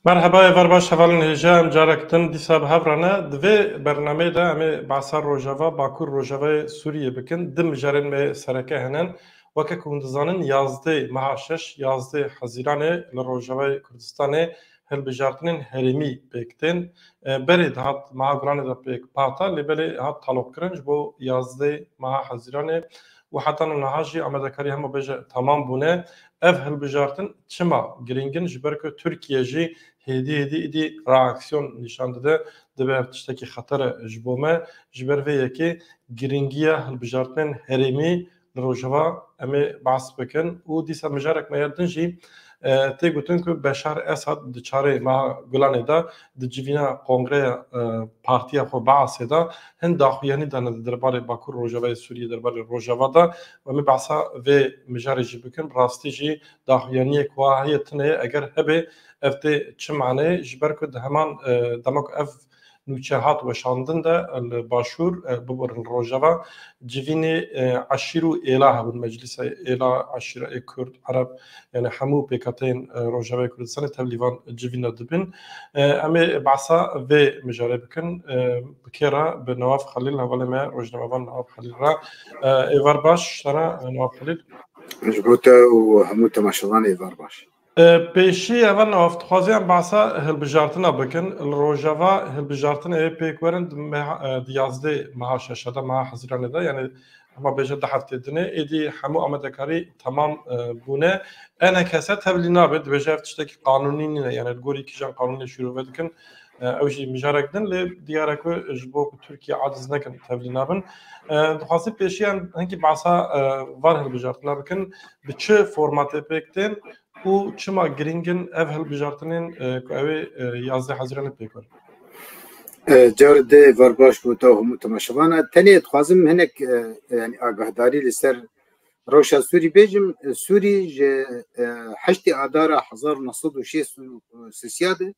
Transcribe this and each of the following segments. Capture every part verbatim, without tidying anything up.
Merheba, êvar baş hevalên hêja, em carek din dîsa bi hev re ne. Di vê bernameyê de em ê behsa Rojava, Bakur Rojavayê Sûriyê bikin. Di mijarên me sereke hene. Weke ku hûn dizanin, yazdê meha şeş, yazdê Hezîranê li Rojavayê Kurdistanê hilbijartinên herêmî pêk tên. E, berê dihat meha Gulanê de pêk pata, lê belê hat taloqkirin ji bo yazdê meha Hezîranê û heta niha jî amadekarî hema bêje temam bûne. Ev hilbijartin çima girîng in? Ji ber ku Tirkiye jî hêdî hêdî îdî reaksiyon nîşan dide, dibe ev tiştekî xeter e ji bo me. Ji ber vê yekê girîngiya hilbijartinên herêmî li Rojava em ê behs bikin û dîsa mijarek me ya din jî, e, tê gotin ku Beşar Esad di çarê meha Gulanê de di civîna kongreya, e, partiya xwe Baasê de hin daxuyanî dane di derbarê Bakur Rojavayê Sûriyê, derbarê Rojava de. Em ê behsa vê mijarê jî bikin. Rastî jî daxuyaniyek wa heye tune ye. Eger hebe, ev tê çi maneyê? Ji ber ku di heman, e, dema ku ev nûçe hat weşandin de li Başûr, e, biborin li Rojava, civînê, e, eşîr û êla hebûn, meclîsa êla, eşîra ê Kurd, Ereb, yani hemû pêkhateyên, e, Rojavayê Kurdistanê tevlî van civîna dibin. E, em ê behsa vê mijarê bikin. E, bi kê re? Bi Newaf Xelîl, hevalê me rojnamevan Newaf Xelîl re. E, êvar baş sana, e, Newaf Xelîl. Ji bo te û hemû temaşevan êvar baş. E, pêşî heval Newaf, dixwazî em behsa hilbijartina bikin. Li Rojava hilbijartinê pêk werin di meha, e, di yazdê meha şeşe de, meha Hezîranê de, yani hema bêje du heftê dinê, êdî hemû amadekarî temam, e, bûne. E N K S tevlî nabe, dibêje ev tiştekî qanûnî nîne, yani li gorî kîjan qanûnê şîrove dikin, e, ew jî mijarek din, lê diyar e ku ji bo ku Tirkiye aciz nekin tevlî nabin. E, dixwazî pêşî em hinkî behsa, e, van hilbijartina bikin, bi çi formatê pêk tên û çima girîng in ev hilbijartinên, e, ku ew ê, e, yazdeh Hezîranê pêk werin? E, car dê êvar baş bo te û hemû temaşevana. Tenê dixwazim hinek, e, yani agahdarî li ser rewşa Sûrî bêjim. E, Sûrî ji, e, heştê Adara hezar û neh sed û şêst û sê de,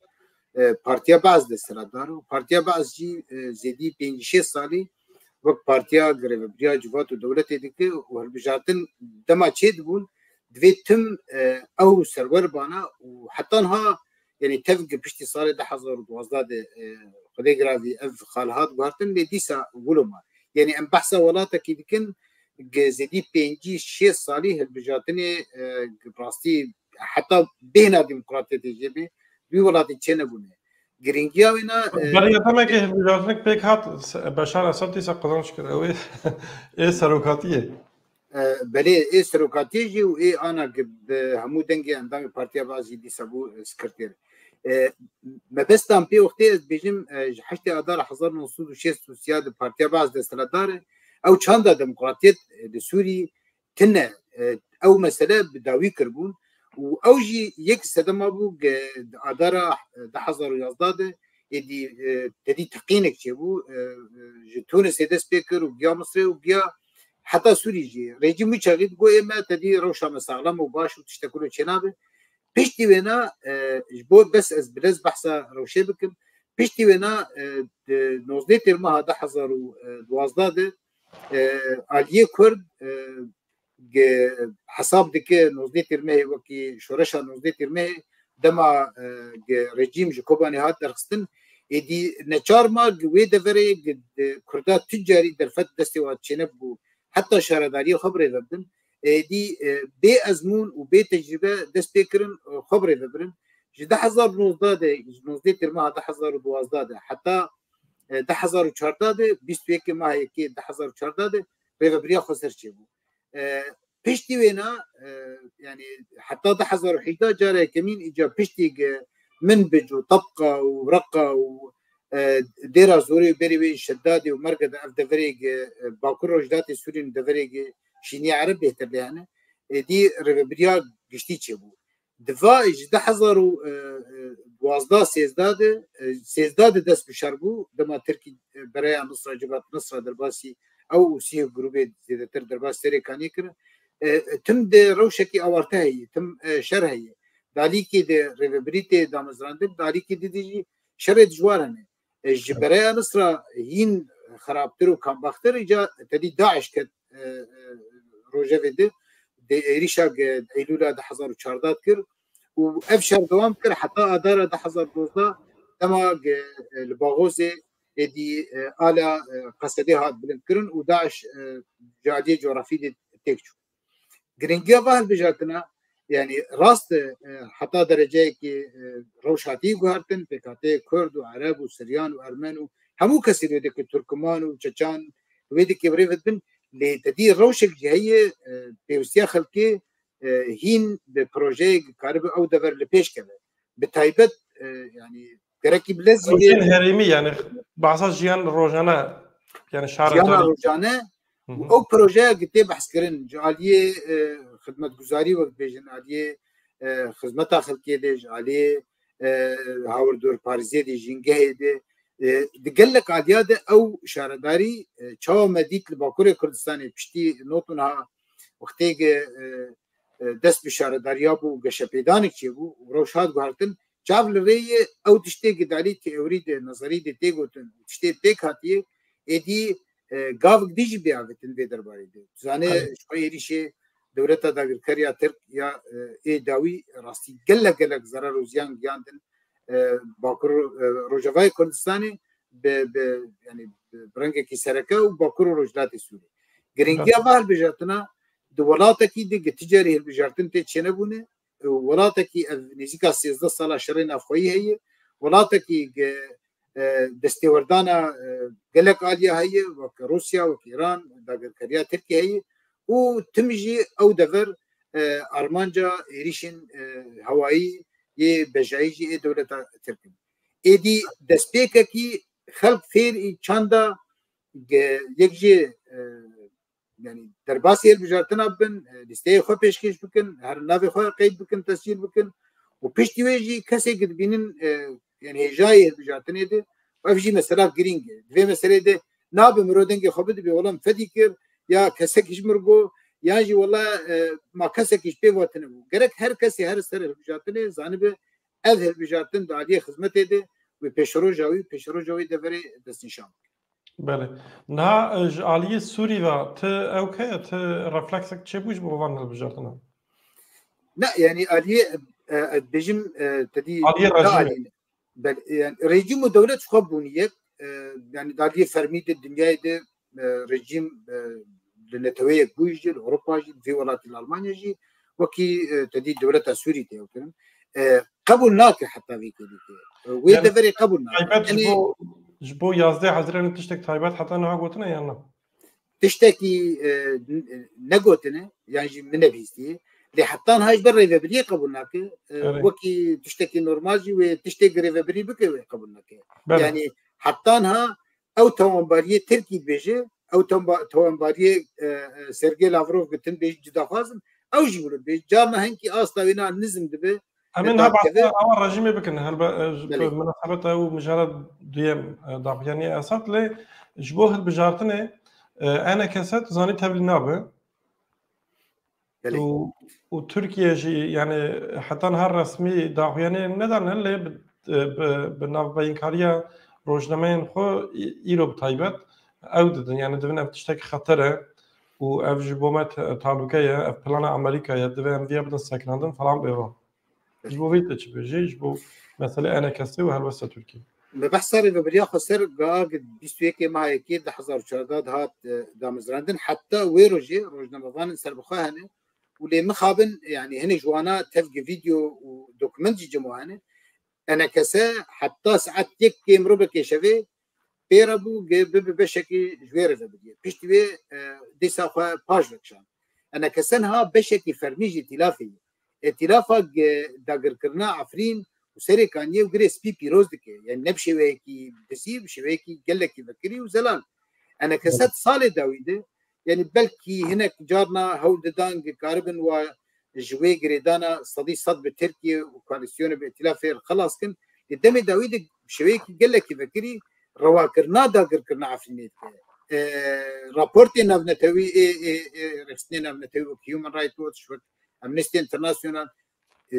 e, Partiya Baas desthilatdar û Partiya Baas jî, e, zêdî pêncî şêst salî wek partiya rêvebiriya civat û dewletê dike û hilbijartin dema çêdibûn, divê tim, e, ew serwer bana û heta niha, yani tev gi piştî salê du hezar û duwazdeh de, e, Xwedê giravî ev xal hat guhartin, lê dîsa wilo ma. Yani em behsa welatekî dikin, gi zêdî pêncî şêst salî hilbijartinê, e, rastî heta bêhna demokratiyetê jê bê, wî welatê çênebûne. Girîngiya wê ne, e, Beriya demekê hilbijartinek pêk hat, se-, Beşar Esad dîsa qazanç kir. Ew ê, ê serokatiyê. E, belê, ê serokatiyê jî û ê ana ki bi hemû dengê endamê Partiya Baas jî dîsa bû, e, sekreter. E, mebestan pê wextê ez dibêjim, e, ji heştê Adara hezar neh sed û şêst û sê de Partiya Baas desthilatdar e. Ew çanda demokratiyet, e, li Sûrî tine, e, ew mesele bi dawî kiribûn û ew jî yek sedema bû ge-, Adara, e, du hezar û yazdeh de êdî, e, tedî teqînek çêbû, e, e, ji Tunisê dest pê kir û giya Misrê û giya heta Sûrî jî. Rejîm wî çaxî digot, ê me tedî rewşa me saxlem û baş û tiştek wilo çênabe. Piştî wêna, e, ji bo bes ez bilez behsa rewşê bikim. Piştî wêna, e, di nozdeh têrmeha du hezar û duwazdeh de, e, aliyê Kurd, e, ge-, hesab dike nozdeh têrmehê wekî şoreşa nozdeh têrmehê dema, e, ge-, rejîm ji Kobanê hat derxistin, êdî neçar ma gi wê deverê gi-, di Kurda tu carî derfet destê wan çênebû, heta şaredariyê xwe birêve bidin. Êdî, e, bê ezmûn û bê tecrîbe dest pê kirin, e, xwe birêve birin. Ji du hezar û nozdeh de, ji nozdeh têrmeha du hezar û duwazdeh de heta, e, du hezar û çardeh de, bîst û yekê meha yekê du hezar û çardeh de rêvebiriya xweser çêbû. E, piştî wêna, e, yani heta du hezar û hejdeh cara yekemîn îca piştî ge min bic û Tebqa û Reqa û, e, Dêra Zorê û berê wê Şedadê û Merge de ev deverê ge, e, Bakur Rojhilatê Sûriyê û deverê ge Şîniya Ereb bêhtir lê hene. Êdî rêvebiriya giştî çêbû. Di va ji du hezar û duwazdeh sêzdeh de, e, sêzdeh de dest bi şer bû. Dema Tirkî, e, bereya Nusra, Cibhat Nusra derbasî ew û sî grûbê zêdetir derbas Serêkaniyê kirin. E, tim de rewşekî awarte heye, tim, e, şer heye. Dalîkê de rêvebirî tê damezrandin, dalîkê didî jî şerê dijwar hene. E, ji bereya Nusra hîn xerabtir û kambaxtir îca tedî DAIŞ ket, e, e, rojevê di, di êrîşa ge-, Eylûla du hezar û çardeh kir û ev şer dewam kir heta adara du hezar dozdeh, dema ge-, li Baxozê êdî, e, ala, e, Qesedê hat bilind kirin û DAIŞ, e, ji aliyê cografî de têk çû. Giringiya va hilbijartina, yanî rast e, e, heta dereceyekê, e, rewş hatiye guhertin, pêkhateyê Kurd û Ereb û Siryan û Ermen û hemû kesê wê dikê Turkman û Çeçan wê dikê bi rê ve dibin, lê tedî rewşek jî heye, e, pêwistiya xelkê, e, hîn bi projeyek karibe ew dever li pêş keve. Bi taybet, e, yanî gerekî bi lezî bê. Rojên herêmî, yanî bahsa jiyan rojane, yanî şara Jiyana tarî- rojane Hı û hı. ew projeya ki tê behs kirin, ji aliyê, e, xidmetguzarî wek dibêjin, aliyê, e, xizmeta xelkê de, ji aliyê, e, hawirdorparêziyê de, jîngehê de, e, di gelek aliya de ew şaredarî, e, çawa me dît li Bakurê Kurdistanê piştî not û niha wextê ki, e, e, dest bi şaredariya bû û geşepêdanek çêbû û rewş hat guhertin, çav li rê ye ew tiştê ki dalî teorî de, nezerî de tê gotin, tiştê pêk hatiye, êdî, e, gavik dî jî bê avêtin vê derbarê de. Dizane Belê. Ji xwe êrîşê dewleta dagirker ya Tirk ya, e, ê dawî rastî gelek gelek zerar û ziyan giyandin, e, Bakur, e, Rojavayê Kurdistanê bi, bi, yanî bi, bi rengekî sereke û Bakur û Rojhilatê Sûriyê. Giringiya Belê. va hilbijartina di welatekî de gi ti carî hilbijartin tê çênebûne, û welatekî ev nêzîka sêzdeh sala şerê navxweyî heye, welatekî ge-, e, destêwerdana, e, gelek aliya heye, wek Rûsya, wek Îran, dagirkeriya Tirkiye heye û tim jî ew dever, e, armanca êrîşên, e, hewayî yê bejayî jî ê dewleta Tirk in. Êdî destpêkekî xelk fêr ê çanda ge-, yek jê, e, yanî derbasî hilbijartina bibin, e, lîsteyê xwe pêşkêş bikin, her navê xwe qeyd bikin, tescîl bikin û piştî wê jî kesê ki dibînin, e, yanî hêjayê hilbijartinê de, ev jî mesela girîng e. Di vê meseleyê de nabe mirov dengê xwe bide bê, wela min fedî kir ya kesekî ji min re got, yan jî wela, e, ma kesekî ji pê ve tune bû. Gerek her kesê her ser hilbijartinê zanibe ev hilbijartin di aliyê xizmetê de wê pêşeroja wî, pêşeroja wê deverê destnîşan bike. Belê. Niha, e, ji aliyê Sûrî ve ti ew heye, ti refleksek çêbû ji bo van hilbijartinan? Ne, yanî aliyê, e, e, dibêjim, e, tedî Aliyê ne rejîmê. aliyê. Belê, yanî rejîm û dewlet ji xwe bûn yek, e, yanî di aliyê fermî de, dinyayê de, e, rejîm, e, li Neteweyê Yekbûyî jî, li Ewropa jî, di vê welatî li Almanya jî wekî, e, tedî dewleta Sûrî tê ew kirin. E, qebûl nake heta vê kêlîkê. E, wê Yanî deverê qebûl nake. Taybet ji Tenê bo, ji bo yazdeh Hezîranê tiştek taybet heta niha gotine yan na? Tiştekî, e, n-, negotine, yan jî min nebihîstiye. Lê heta niha ji ber rêvebiriyê qebûl nake. E, Belê. wekî tiştekî normal jî wê tiştê rêvebirî bike wê qebûl nake. Belê. Yanî heta niha ew tawanbariyê Tirkî dibêje, ew tamba-, tawanbariyê, e, e, Sergey Lavrov gotin bêj cudaxwaz in, ew jî wilo dibêje. Carna hinkî asta wê na nizm dibe, Em ê e, niha dakeve. behsa awa rejîmê bikin. Helbe, e, ji Belê. bi minasebeta ew mijara duyem, e, daxuyaniyê Esad lê ji bo hilbijartinê, e, E N K S tu zanî tevlî nabe. Belê. Û, û Tirkiye jî, yani, heta niha resmî daxuyaniyê nedane, lê bi, bi, bi navbeynkariya rojnameyên xwe î-, îro bi taybet ew didin. Yani, divin ev tiştek xeter e û ev ji bo me te-, tehlûke ye, ev plana Amerîka ye, divê em viya bidin sekinandin falan bêvan. Ji bo vê te çi bêjî? Ji bo meselê E N K S û helwesta Tirkiye. Me behsa rêvebiriya xweser ga bîst û yekê meha yekê du hezar û çardeh dihat, e, damezrandin. Heta wê rojê rojnamevanên serbixwe hene û lê mixabin, yani hinek ji wana tevgî video û dokument jî cem hene. E N K S heta saet yekê mirobekê şevê pê re bû, ge bibe beşekî ji wê rêvebiriyê. Piştî wê, e, dîsa xwe paş vekişand. E N K S niha beşekî fermî ji îtîlafê ye. Îtîlafa ge-, dagirkirina Efrîn û Serê Kaniyê û Girê Spî pîroz dike. Yani ne bi şêweyekî dizî, bi şêweyekî gelekî vekirî û zelal. E N K S Evet. salê dawî de, yani belkî hinek carna hewl didan ge karibin wa ji wê girêdana sedî sed bi Tirkiye û koalîsyonê bi îtîlafê re xelas kin. Lê demê dawî de bi şêweyekî gelekî vekirî rewakirina dagirkirina Efrînê dike. E, raportê navnetewî ê, ê, ê rêxistinê navnetewî wek Human Rights Watch, wek Amnesty International, e,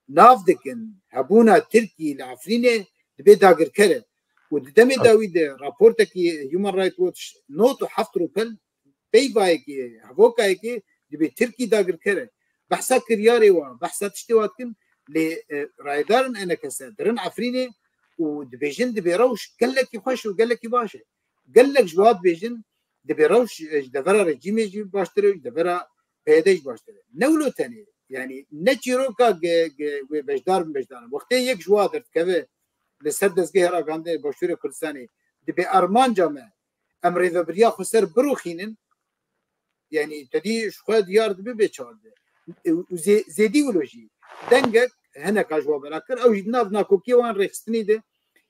nav dikin hebûna Tirkî li Efrînê dibê dagirker e. Û di demê Evet. dawî de raportekî Human Rights Watch not û heft rûpel peyvayekê, hevokayekê dibê Tirkî dagirker e. Behsa kiryarê wa, behsa tiştê wa dikin, Lê e, rayedarên E N K S dirin Efrînê û dibêjin dibê rewş gelekî xweş û gelekî baş e. Gelek ji wa dibêjin dibê rewş e, ji devera rejîmê jî baştir e, ji devera P Y D jî baştir e. Ne wilo tenê, yanî ne çîroka ge- ge- wê beşdar bin beşdar in. Wextê yek ji wa derdikeve li ser dezgehê ragihandinê Başûrê Kurdistanê dibê armanca me em rêvebiriya xweser birûxînin, yanî te dî ji xwe diyar dibe bê çar dibe. Û zê- zêdî wilo jî dengek hineka ji wa bela kir. Ew jî di nav nakokiyê wan rêxistinî de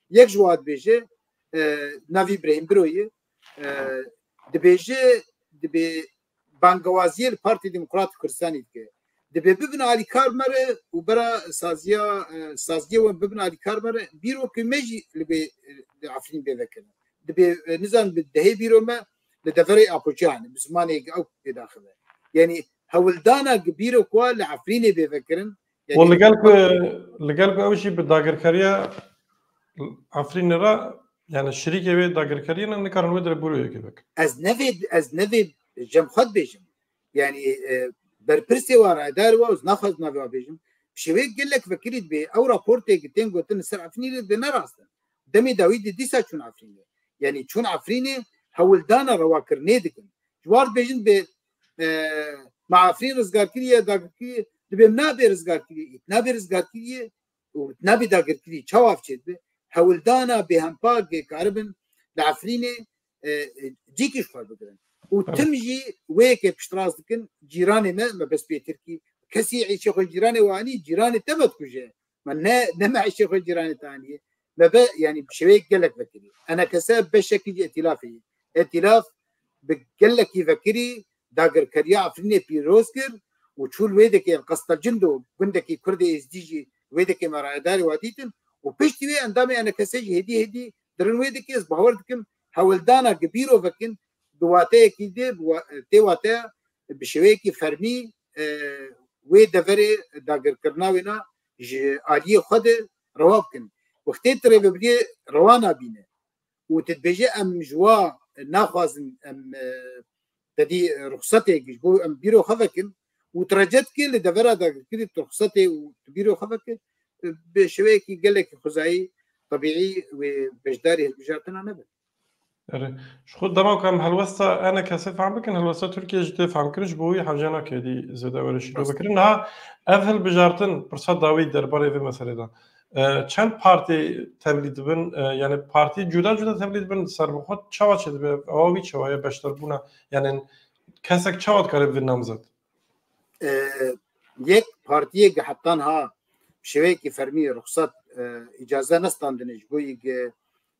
yek ji wa dibêje, e, navî Birahîm Biro ye, e, dibêje dibê bangewaziyê li Partî Demokrat Kurdistanê dike. Dibê bibin alîkar me re û bera saziya, e, saziyê wan bibin alîkar me re, bîrokê me jî li bê, e, li Efrîn bê vekirin. Dibê, e, nizan bi dehê bîro me li deverê Apoçiyan, bi zimanê ew pêdaxive. Yanî hewldana gi bîro ku li Efrînê bê vekirin, yanî Û li gel ku, li gel ku ew jî bi dagirkeriya Efrînê re, yani şirîkê wê dagirkeriyê ne, nikarin wê dire bûroyekê vekin. Ez nevê, ez nevê cem xwe dibêjim. Yani e, berpirsê wa, rayedarê wa, ez naxwazim navê wa bêjim. Bi şêweyek gelek vekirî dibê ew raportê ki tên gotin li ser Efrînê de ne rast in. Demê dawî de dîsa çûn Efrînê. Yani çûn Efrînê hewldana rewakirinê dikin. Ji war dibêjin dibê e, ma Efrîn rizgar kiriye, dagir kiriye, dibê nabê rizgar kiriye, ît nabê rizgar kiriye û nabê dagirkirî çawa ev çêdibe? Hewldana bêhempa gê karibin li Efrînê e, e, cîkî ji xwe bigirin. Û Evet. tim jî wê yekê piştrast dikin, cîranê me, me bes pê Tirkî. Kesî îşê xwe cîranê we anî, cîranê te me dikuje. Me ne, ne me îşê xwe cîranê te aniye. Me be, yani bi şêweyek gelek vekirî. E N K S beşekî ji îtîlafê ye. Îtîlaf bi gelekî vekirî dagirkeriya Efrînê pîroz kir û çû li wê dekê Qestelcindo, gundekî Kurdê Êzdî jî wê dekê me rayedarê wa dîtin û piştî wê endamê E N K S jî hêdî hêdî dirin wê dekê. Ez bawer dikim hewldana gi bîro vekin bi wateyekî dê, bi wa- tê wateya bi şêweyekî fermî e, wê deverê dagirkirina wêna ji aliyê xwe de rewa bikin. Wextê tu rêvebiriyê rewa nabîne û tu dibêje em ji wa naxwazin, em e, te dî ruxsetê ji bo em bîro xwe vekin û tu rece dikê li devera dagirkirî tu ruxsetê û tu bîro xwe veke, e, bi şêweyekî gelekî xwezayî, tebîî wê beşdarî hilbijartina nebe. Erê. Ji xwe dema ku em helwesta E N K S fehm bikin, helwesta Tirkiye jî tê fehm kirin, ji bo wî hewce nake dî zêde were şîro Rast. bikirin. Niha ev hilbijartin, pirsa dawî derbarê vê meselê de. E, çend partî tevlî dibin? E, yani partî cuda cuda tevlî dibin, serbixwe çawa çêdibe? Ewa wî çawa ye beşdarbûna? Yani kesek çawa dikare bivê namzet? E, yek partiyê ge heta niha bi şêweyekî fermî ruxsat, e, îcaze nestandine ji bo yî ge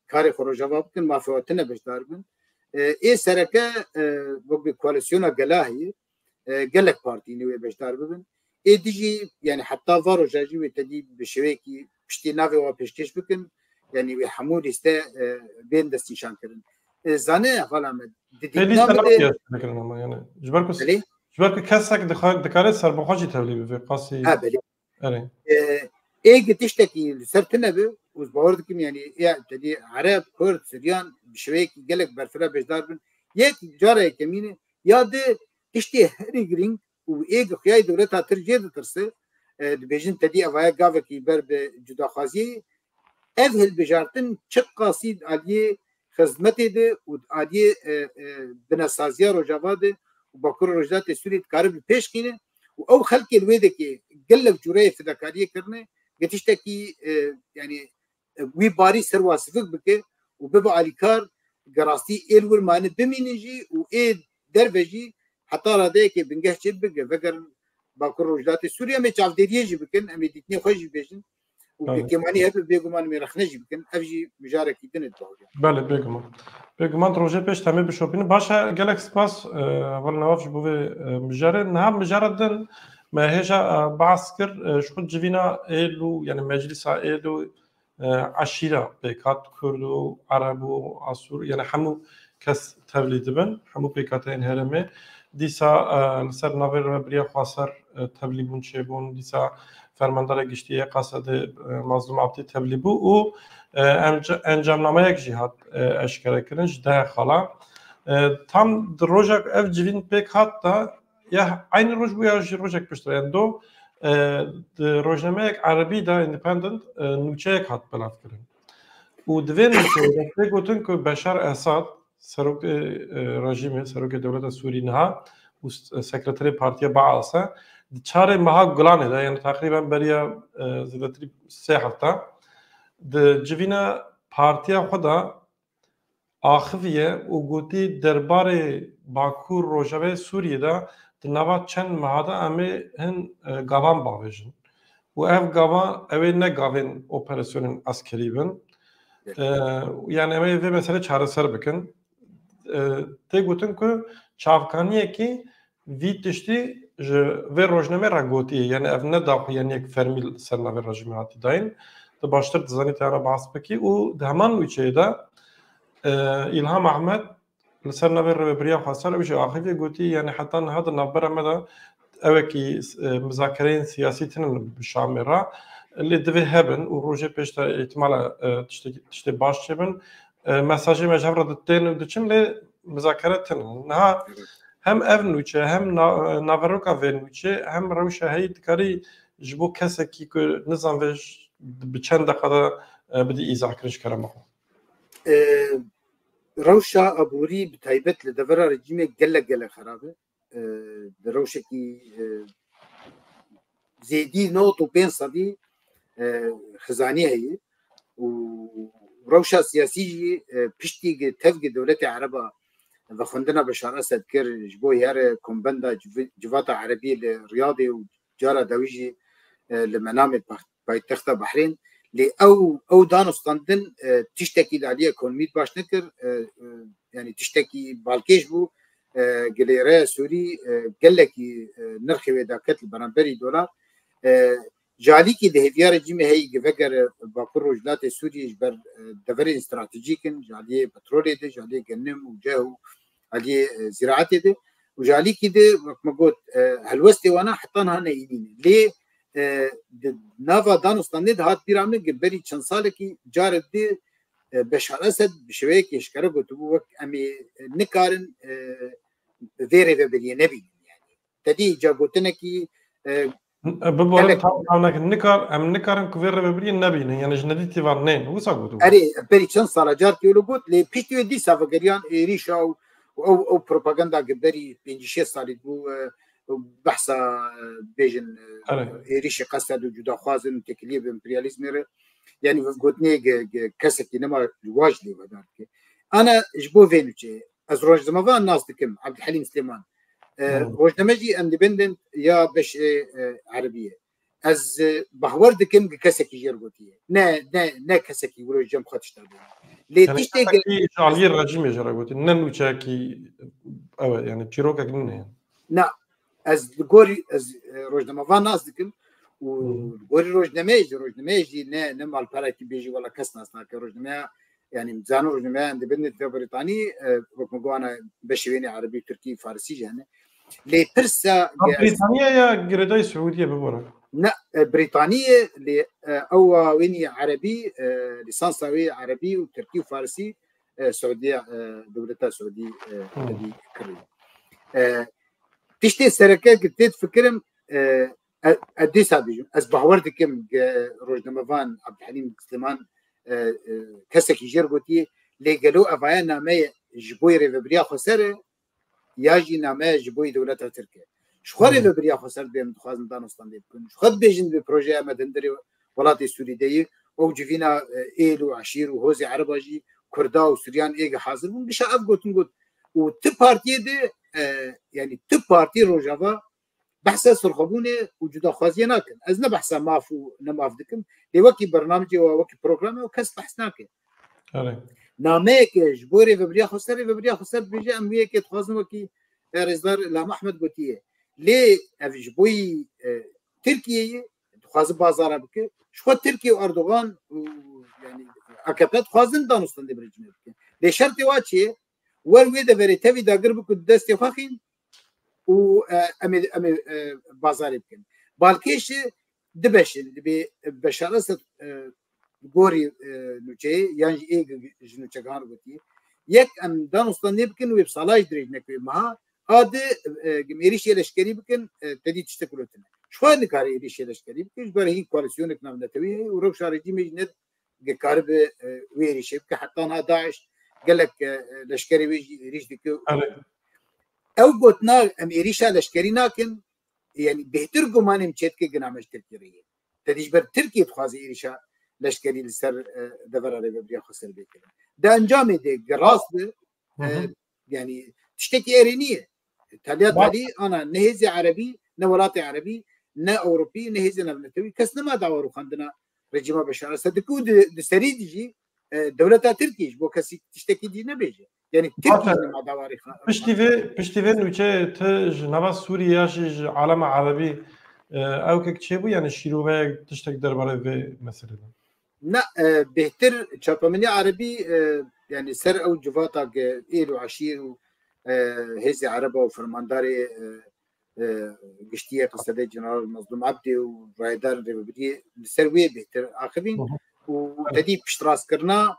karê xwe rojava bikin, mafê we tune beşdar bin. E, ê sereke, e, wek bi koalîsyona Gelahî, e, gelek partî nî wê beşdar bibin. Ê dijî, yani heta va roja jî wê tedî bi şêweyekî piştî navê wa pêşkêş bikin. Yani wê hemû lîste, e, bên destnîşan kirin. E, zane hevala me, di Pê dîtina lîste min de nakiye kirin ama yani. Ji ber ku Belê? Ji ber ku kesek dikare, dikare serbixwe jî tevlî bibe, qasî. Ha, belê. Erê. E, ê gi tiştekî li ser tune be, û ez bawer dikim, yani, ya, tedî Ereb, Kurd, Siryan, bi şêweyekî gelek berfireh beşdar bin. Yek cara yekemîn e, ya di tiştê herî girîng û ê gi xuyayê dewleta tir jê ditirse, e, dibêjin tedî evaya gavekî ber bi cudaxwaziyê, ev hilbijartin çiqasî aliyê xizmetê de û aliyê, e, e, binesaziya Rojava de û Bakur û Rojhilatê Sûriyê dikare bi pêş xîne û ew xelkê li wê dekê gelek cûreyê fidekariyê kirine, ge tiştekî, e, yani, e, wî barî ser wa sivik bike û bibe alîkar, ge rastî ê li wir mane bimînin jî û ê derve jî heta radeyekê bingeh çê bibe, vegerin Bakur Rojhilatê Sûriye, em ê çavdêriyê jî bikin, em ê dîtinê xwe jî bêjin. Û Tabii. Kêmanî hebe bêguman em ê rexne jî bikin. Ev jî mijarekî din e di bawerî. Belê, bêguman. Bêguman di rojê pêş temê bişopînin. Baş e, gelek spas, e, heval Newaf ji bo vê, e, mijarê. Niha mijara din me hêja, e, behs kir, e, ji xwe civîna êl û, yani meclîsa êl û e, eşîra pêk hat, Kurd û Ereb û Asûr, yani hemû kes tevlî dibin, hemû pêkhateyên herêmê. Dîsa, e, li ser navê Rêvebiriya Xweser, e, tevlîbûn çêbûn, dîsa Fermandara Giştî yê Qasedê, e, Mazlûm Abdî tevlî bû û, e, enca-, encamnameyek jî hat, e, eşkerekirin ji deh xala. E, tam di rojek ev civîn pêk hat de, ya eynî roj bû ya jî rojek piştre, yani do, E, di rojnameyek erebî de, Independent, e, nûçeyek hat belavkirin. Û di vê nûçeyê de tê gotin ku Beşar Esad, serokê, e, rejîmê, serokê dewleta Sûrî niha û s-, sekreterê partiya Baas e, di çarê meha Gulanê de, yani teqrîben beriya, e, zêdetirî sê hefta, di civîna partiya xwe de axiviye û gotî, derbarê Bakur Rojavayê Sûriyê de di nava çend meha de em ê hin, e, gavan bavêjin. Û ev gavan, ew ê ne gavên operasyonên eskerî bin. Evet. E, yani em ê vê meselê çareser bikin. E, tê gotin ku çavkaniyekî vî tiştî ji vê rojnamê re gotiye, yani ev ne daxuyaniyek fermî li ser navê rejîmê hatî dayîn. Tu baştir dizanî, te ana bahs bikî û di heman nûçeyê de, e, Îlham Ehmed li ser navê Rêvebiriya Xweser ew jî axivî gotî, yani heta niha di navbera me de ewekî, e, mizakereyên siyasî tinin bi Şamê re, lê divê hebin û rojê pêş de îhtimala, e, tiştê, tiştê baş çêbin. E, mesajê me ji hev re di-, tên û diçin, lê muzakere tune. Niha hem ev nûçe, hem na-, naveroka vê nûçe, hem rewşa heyî dikarî ji bo kesekî ku nizan vê j-, bi çend deqa de, e, bidî îzahkirin ji kerema xwe. E, rewşa aborî bi taybet li devera rejîmê gelek, gelek xerab e. E, di rewşekî, e, zêdî newt û pênc sedî, e, xizanî heye û rewşa siyasî jî, e, piştî gi-, tev gi dewletê Ereba vexwendina Beşar Esed kir, ji bo here kombenda civi-, civata Erebî li Riyadê û cara dawî jî, e, li Menamê pax-, paytexta Behrên. Lê ew, ew danûstandin, e, tiştekî li aliyê ekonomî baş nekir, e, e, yani tiştekî balkêş bû. E, gilêre Sûrî, e, gelekî, e, nirxê wê daket li beramberî dolar. E, ji alîkî di hêviya rejîmê heyî gi vegere Bakur Rojhilatê Sûriyê ji ber, e, deverên stratejîk in, ji aliyê petrolê de, ji aliyê genim û ceh û aliyê, e, zîraetê de. Û ji alîkî de, wek me got, e, helwestê wana heta niha neyînî ne. Lê, e, di nava danûstandinê de hat bîra min, gi berî çend salekî carek di, e, Beşar Esed bi şêweyekî eşkere gotibû, wek em ê nikarin, e, vê rêvebiriyê nebînin. Yani, te dî îca gotinekî, e, Biborin gelek tam, tam nekin. Nikar, em nikarin ku vê rêvebiriyê nebînin. Yani ji nedîtî van nên. Wisa gotibû. Erê, berî çend sala carkê wilo got, lê piştî wê dîsa vegeriyan êrîşa û, û ew, ew propaganda gi berî pêncî şêst salî bû, e, behsa, e, bêjin, e, Erê. êrîşê qesed û cudaxwazin û têkiliyê bi emperyalîzmê re. Yani gotinê gi, gi kesekî nema ji wa jî lê vedar dike. Ana ji bo vê nûçeyê. Ez rojnamevan nas dikim, Abdulhelîm Silêman. E, Hmm. Rojname jî Independent ya beşê, e, erebî ye. Ez, e, bahwer dikim ki kesekî jê re gotiye. Ne, ne, ne kesekî wilo ji cem xwe tişta bêne. Lê Yani tiştê kesekî ji aliyê rejîmê jê re gotiye. Ne nûçeyekî, ew e, yani çîrokek nîne. Na, ez li gorî, ez, e, rojnamevan nas dikim û Hmm. li gorî rojnameyê jî, rojnameyê jî ne, ne malperekî bêjî wela kes nas nake. Rojnameya Yani, zanin rojnameyan dibin di Brîtanî, e, wek min got, beşê wênê erebî, tirkî, farisî jî hene. Lê pirsa Ha, ge-, Brîtaniya ya girêdayî Siûdiyê bibore. Ne, e, Brîtanî ye, lê, e, ew wênî erebî, e, lîsansa wê erebî û tirkî û farisî, e, Siûdiya, e, dewleta Siûdî, e, Hmm. erebî kiriye. E, tiştê sereke ki tê difikirim, e, e, e, dîsa bêjim, ez bawer dikim ge-, rojnamevan Abdulhelîm Silêman, e, e, kesekî jê re gotiye, lê gelo evaya nameye ji bo rêvebiriya xweser e, ya jî nameye ji bo dewleta Tirk e? Ji xwe Hmm. rêvebiriya xweser dibê em dixwazin danûstandê bikin. Ji xwe dibêjin bi projeya me di hundirê welatê Sûrî de ye, ew civîna, e, êl û eşîr û hozê Ereba jî Kurda û Suryan êge hazir bûn. Gişa ev gotin got. Û ti partiyê de, e, yani ti partî Rojava behsa sirxwebûnê û cudaxwaziyê nakin. Ez ne behsa maf û ne maf dikim. Lê wekî bernamecê we, wekî programê we kes behs nake. Erê. Nameyeke ji bo rêvebiriya xweser, rêvebiriya xweser dibêje, em wê yekê dixwazin wekî, e, rêzdar Ilham Ahmed gotiye. Lê ev ji bo yî, e, Tirkiyeyê dixwaze bazara bike. Ji xwe Tirkiye û Erdogan û, yani, A K P dixwazin danûstandê bi rejîmê bikin. Lê şertê wa çi ye? Wer wê deverê tevî dagir bikin, destê xwe xin û, e, em ê, em ê, e, bazarê bikin. Balkêş e, du beş in, dibê Beşar Esed, e, gorî, e, nûçeyê, yan jî ê ji nûçegihan re gotiye. Yek em danûstandê bikin, wê bi sala jî dirêj neke, wê meha. A di, e, êrîşê leşkerî bikin, e, tedî tiştek wilo tune. Ji xwe nikare êrîşê leşkerî bike, ji ber hîn koalîsyonek navnetewî heye û rewşa rejîmê jî ne dikaribe, e, wê êrîşê bike. Heta niha DAIŞ gelek, e, leşkerê wê jî êrîş dike. Erê. Ew gotina em êrîşa leşkerî nakin, yanî bêhtir gumanê min çêdike gina me ji Tirkiyê re ye. Te dî ji ber Tirkiye dixwaze êrîşa leşkerî li ser, e, devera rêvebiriya Xweser bê kirin. Di encamê de gi rast be, Hı hı. e, yanî tiştekî erê niye. Taliya Bak- talî ana ne hêzê erebî, ne welatê erebî, ne ewropî, ne hêzê navnetewî. Kes nema dawa rûxandina rejîma Beşar Esed dike û di, di serî de jî, e, dewleta Tirkiyê ji bo kesî tiştekî dî nebêje. Yanî Tirkiyê Zaten nema dawa rêxa- Piştî vê, piştî vê nûçeyê ti ji nava Sûriyê ya jî ji alema erebî, e, ewkek çêbû, yanî şîroveyek tiştek derbarê vê meselê de? Na, e, bêhtir çapemenî erebî, e, yanî ser ew civata ke êl û eşîr û, e, hêzê ereba û fermandarê, e, e, giştî yê qesedê General Mezlûm Ebdî û rayedarên rêvebiriyê li ser wê bêhtir axivîn Hı hı. û Evet. te dî piştrastkirina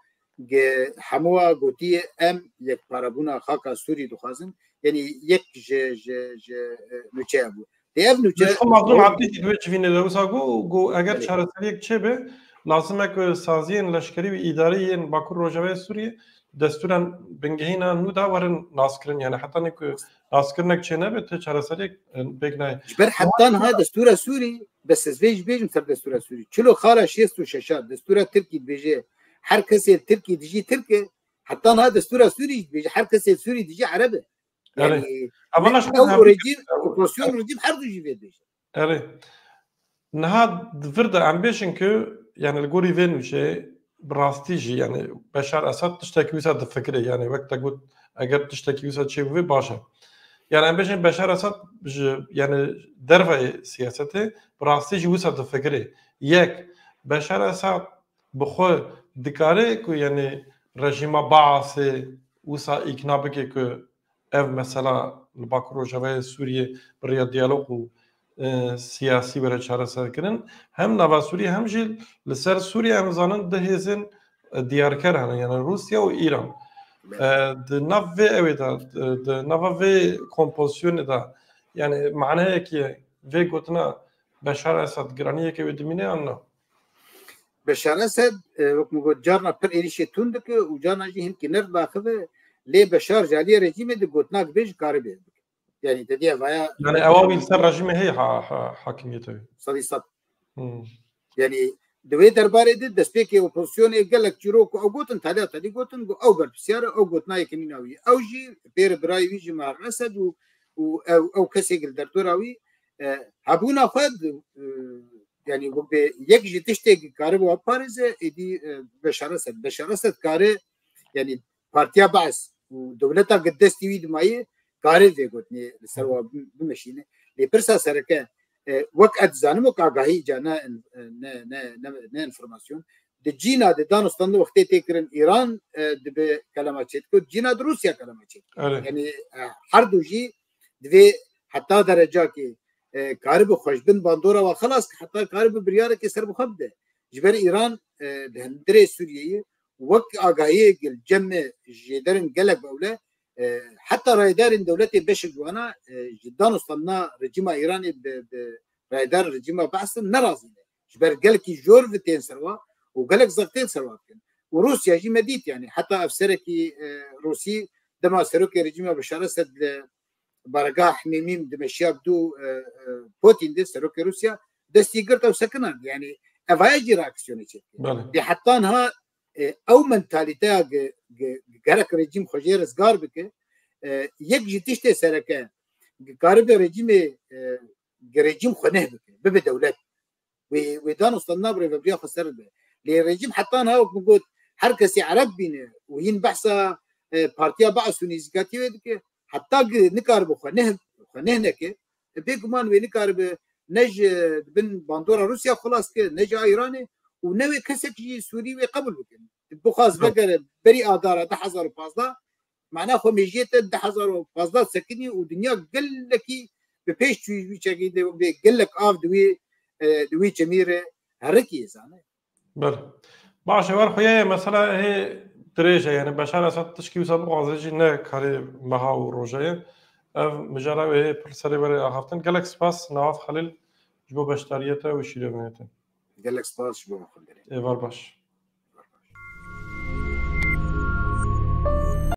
ge hemûa gotiye em yekparebûna xaka Sûrî dixwazin. Yanî yek ji, ji, ji, e, nûçeya bû. Lê ev nûçe Ji xwe Mazlûm Ebdî jî di wê civînê de wisa got, got eger Belê. çareseriyek çêbe, lazim e ku saziyên leşkerî û îdarî yên Bakur Rojavayê Sûriyê destûra bingehîna nû de werin naskirin. Yanî heta ne ku naskirinek çênebe, ti çareseriyek, e, pêk nayê. Ji ber heta niha destûra Sûrî, bes ez vê jî bêjim ser destûra Sûrî. Çilo xala şêst û şeş a destûra Tirkî dibêje, her kesê Tirkî dijî Tirk e, heta niha destûra Sûrî jî dibêje, her kesê Sûrî dijî Ereb e. Erê. Yanî Ama ne naş ew û rejîm, opozisyon û rejîm her du jî vê dibêje. Erê. Niha di vir de em bêjin ku, yani li gorî vê nûçeyê bi rastî jî, yani Beşar Esad tiştekî wisa difikirê, yani wek te got, eger tiştekî wisa çêbûvê baş e. Yani em bêjin Beşar Esad ji, yani derveyê siyasetê bi rastî jî wisa difikirê. Yek, Beşar Esad bi xwe dikare ku, yani rejîma Baasê wisa îkna bike ku ev mesela li Bakur Rojavayê Sûriyê bi rêya diyalog û, e, siyasî were çareserkirin. Hem nava Sûriyê hem jî li ser Sûriyê em zanin du hêzên, e, diyarker hene, yani Rûsya û Îran. E, di nav vê ewê de, di, di nava vê kompozisyonê de, yani maneyekî vê gotina Beşar Esad giraniyeke wê dimîne yan na? Beşar Esed, e, wek min got, carna pir êrîşê tund dike û carna jî hinkî nird daxive, lê Beşar ji aliyê rejîmê di gotinak bê ji karî bê bike. Yani te diye vaya Yani ewa wî li ser rejîmê heye ha, ha, hakimiyete wî. Sedî sed. Hmm. Yani di wê derbarê de destpêkê opozisyonê gelek çîrok ku ew gotin, taliya telî gotin, got ew berpirsiyar e, ew gotina yekemîna wî. Ew jî pêr birayê wî jî Mahir Esed û, û ew, ew kesê li derdora wî, e, hebûna xwe di, e, yani wek bê yek ji tiştê ku karibe we parêze, êdî, e, Beşar Esed. Beşar Esed kare, yani Partiya Baas û dewleta ku destî wî dimayê, kare vê gotinê li ser wa bi-, bimeşîne. Lê pirsa sereke, e, wek ez dizanim, wek agahî ca ne, ne, ne, ne, ne informasyon. Di cîna de danûstandin wextê tê kirin Îran, e, dibe kelema çêdike, cîna de Rûsya kelema çêdike. Erê. Yani, e, her du jî divê heta derecakê, e, karibe xwe ji bin bandora wa xelas ke, heta karibe biryarekê ser bi xwe bide. Ji ber Îran, e, li hundirê Sûriyeyê wek agahiyê gel cem me jêderin gelek bewle, e, heta rayedarên dewletê beşek ji wana, e, ji danûstandina rejîma Îranê bi, bi rayedarên rejîma Baas nerazî ne. Ji ber gelekî jor vi tên ser wa û gelek zextên ser wa dikin. Û Rûsya jî me dît, yani heta ev serekî, e, Rûsî dema serokê rejîma Beşar Esed li baregeha Hemêmîm dimeşiya bi dû, e, e, Putin de serokê Rûsya destî girt ew sekinand. Yani evaya jî reaksiyonê çêkir. Belê. Lê heta niha, e, ew mentalîteya ge-, ge-, gerek rejîm xwe jê rizgar bike, e, yek ji tiştê sereke ge karibe rejîmê, e, ge rejîm xwe neh bike, bibe dewlet. Wê, wê danûstandina bi rêvebiriya xwe ser be. Lê rejîm heta niha wek min got, her kesî Ereb bîne û hîn behsa, e, Partiya Baas û nêzîkatiyê wê dike, heta gi nikaribe xwe neh, xwe neh neke, e, bêguman wê nikaribe ne ji bin bandora Rûsya xilas ke, ne ji a Îranê û ne wê kesek jî Sûrî wê qebûl bikin. Bixwaz Hı. vegere berî adara du hezar û pazdeh, mana xwe mêjiyê te du hezar û pazdeh sekinî û dinya gelekî bi pêş çûyî ji wî çekî de bê gelek av di wî, e, di wî çemî re herikî zane. Belê. Baş e, wer xuya ye, mesela hê dirêj e, yani Beşar Esad tişkî wisa bixwaze jî ne karê meha û roje ye. Ev mijara wê hê pir serê were axaftin. Gelek spas, Newaf Halil. ji bo beşdariyê te û şîroviyê te. Gelek spas ji bo xwe gerek. Êvar baş.